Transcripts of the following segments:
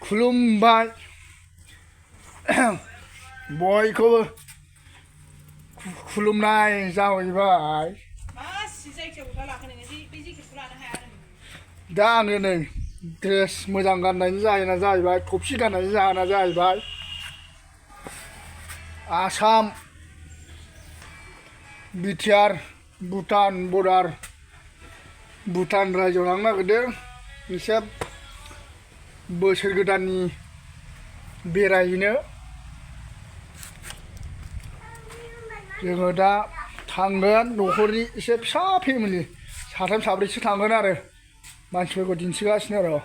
खुलुमबाय बयखौबो खुलुमनाय जाहैबाय दा आङो नै ड्रेस मोजां गाननायनि जाहोना जाहैबाय थफि गाननायनि जाहोना जाहैबाय आसाम बिटिआर भुटान बर्डार भुटान रायजोआव थांनो नागिरदों एसे बोसोर गोदाननि बेरायहैनो जोङो दा थांगोन न'खरनि एसे फिसा फेमिलि साथाम साब्रैसो थांगोन आरो मानसिफोरखौ दिन्थिगासिनो आरो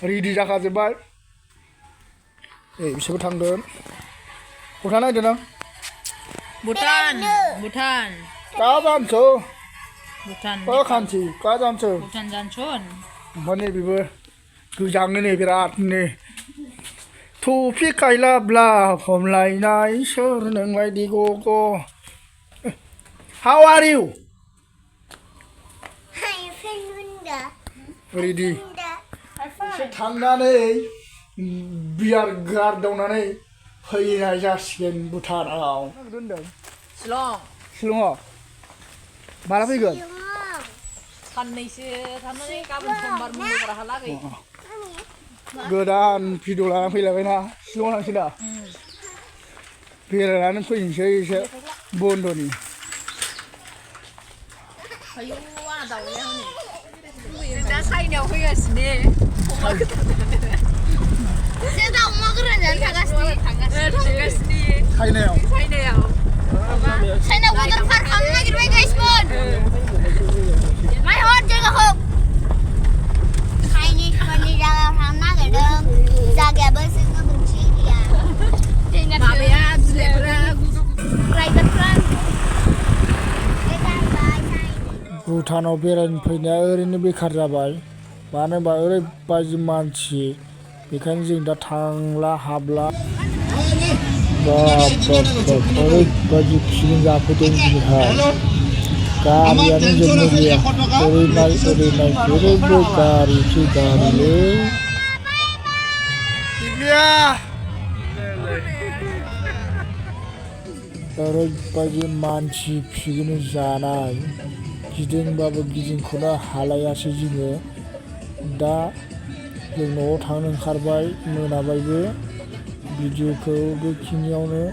रेडि जाखाजोब्बाय बिसोरबो थांगोन बहा नायदों नों भुटान भुटान का जान्छ भुटान खान्थि का जान्छ भुटान जान्छन् ओमफ्राय नैबेबो गोजाङो नै बिरादनो टफि गायलाब्ला हमलायनाय सोर नोंलायदि गग' हाउ आर इउ रेडि एसे थांनानै बियार गारदावनानै फैनाय जासिगोन भुटानाव शिलं शिलंआव माला फैगोन साननैसो थानानै गाबोन समबार मंगलबारहालागै गोदान भिडिअ लाना फैलायबायना शिलंआव थांसै दा बेरायनानै फैनोसै एसे बन्द'नि आयौ आंना दाउलाया हनै दा साइनायाव फैगासिनो अमा गोरान जानो थांगासिनो चाइनायाव चाइनायाव वाटार पार्क खालामनो नागिरबाय गाइसमोन नायहर जायगाखौ चाइनिसफोरनि जायगायाव थांनो नागिरदों जायगायाबो एसे गोबांथि गैया माबाया बिलाइफोरा राइडारफ्रा भुटानाव बेरायनो फैनाया ओरैनो बेखार जाबाय मानो होनबा ओरैबायदि मानसि बेखायनो जों दा थांला हाबला ओरैबायदि फिलिं जाफैदों दिनैहाय गारियानो जोबनो गैया ओरै नाय जेरैबो गारिसो गारिलै ओरैबायदि मानसि पिकनिक जानाय गिदिंबाबो गिदिंख'नो हालायासै जोङो दा जों न'आव थांनो ओंखारबाय मोनाबायबो भिडिअखौ बेखिनियावनो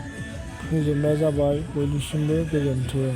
फोजोबनाय जाबाय बयनिसिमबो गोजोन्थों।